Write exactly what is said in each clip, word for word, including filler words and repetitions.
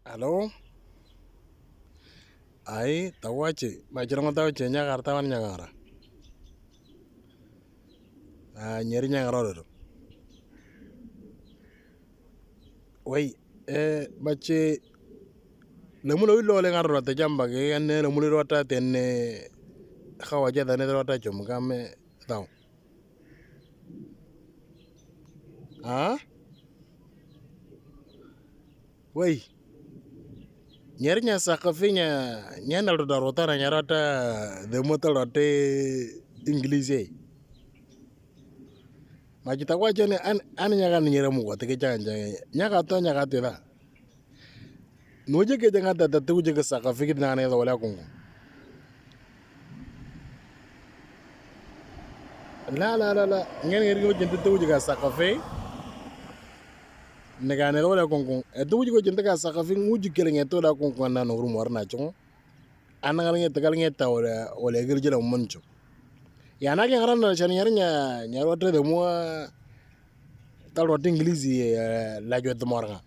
Hello? Ai, tawache, bachirong tawache, nyakar tawan nyakara. Ah, nyeri nyakara roro. Wai, eh, bache, lemula wilo le ngarro te jamba ke, ane lemula rota tene, kawache tane rota chom kame, tau. Ah? Wei, nyeri nya sakafi nya, nya nal da rota na nya rota de mota rote English e. Ma chita kwa chane an, an nya kan nyere mu kwa teke chan chan. Nya ka to nya ka te da. Nuje ke janga ta ta tuje ke sakafi kit na ne wala kungu. La la la la. Ngen ngeri ko jente tuje ka sakafi. Ne ka ne wala kungu. E tuje ko jente ka sakafi nguji kele nge to da kungu na no rum warna chungu. Ana ngal nge tegal nge ta wala wala gel jela muncho. Ya na ke ngaran na chan yar nya nya rote de mo ta rote English la jo de morga.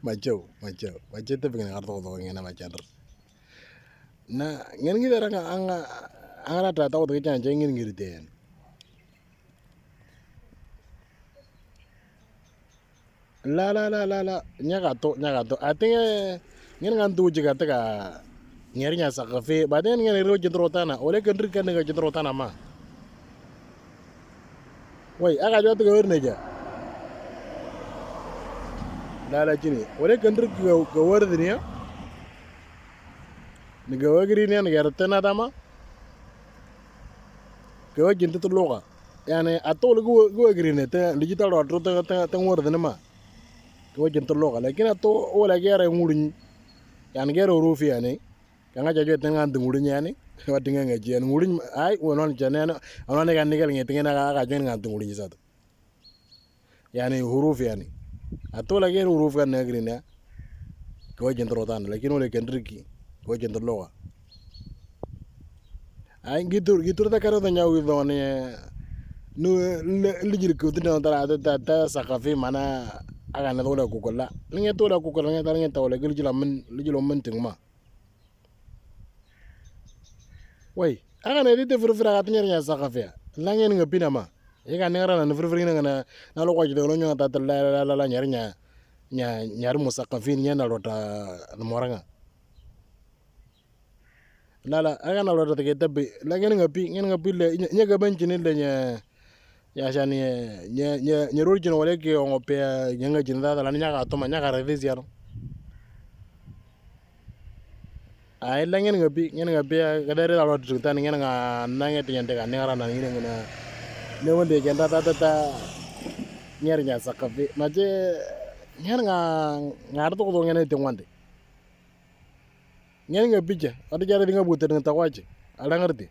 Macho, macho, macho te pengen ngarto to ngena macho. Na, ngen ngi dara nga anga anga ta ta to ke chan ngin ngir den. La la la la la, nyaka to, nyaka to. Atinge ngin ngan tu jiga teka ngeri nya sakafi, baden ngin ro jendro tana, ole kendri kan ga jendro tana ma. Wai, aga jwa teka werne ja. La la chini. Ole kendri ga werde niya. Ni ga wagri niya ni ga tena tama. Ga wajin tu loga. Yani atol ga wagri ne te digital ro te te te werde ne ma. Ga wajin tu loga. Lakin ato ole ga ra ngurni. Yani ga ro rufi yani. Kanga jajo tenga ngurni yani. Wa tenga ngaji yani ngurni ai wonon jane. Anon ga nigal ngi tenga ga ga jen ngurni sat. Yani huruf yani. Ato lagi huruf kan negri na. Ko jentro tan, lakin ole kendriki. Ko jentro loga. Ai gitur gitur ta karo tanya wi done. Nu lijir kutin tara ta ta sakafi mana aga na tola kukola. Ninge tola kukola ninge tara ninge tawle gil jila men lijilo men tingma. Wai, aga ne dite furfura katinya nya sakafi. Langen ngapina ma. Ega nengara na furfura ngana na lo kwa jide lo nyata la la la la nyari nya nya nyari musakafin nya na lota na moranga. La la aga na lota take tabi. Langen ngapi ngen ngapi le nya ga banjini le nya. Ya sani nya nya nya rul jino wale ke ongo pe nya nga jino da la nya ka toma nya ka rede ziaro. Ai la ngen ngapi ngen ngapi ka dare da lo tu tan ngen nga na nge tinya de ka ne ra na ngen nga ne wonde jenda ta ta ta nyer nya sakafi ma je ngen nga ngar to ko ngen te wonde ngen ngapi je adi jare dinga buter ngen ta waje ala ngarti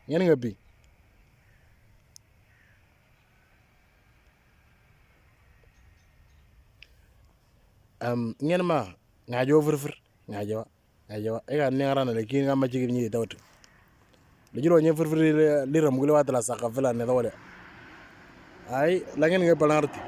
ngen ngapi. Am ngen ma nga jo fur fur nga jo nga jo e ga ne ra na le kin ga ma jigin ni tawt le jiro nye fur fur le ram gule watla sakafi la ne dole. Ai la ngen nga palarti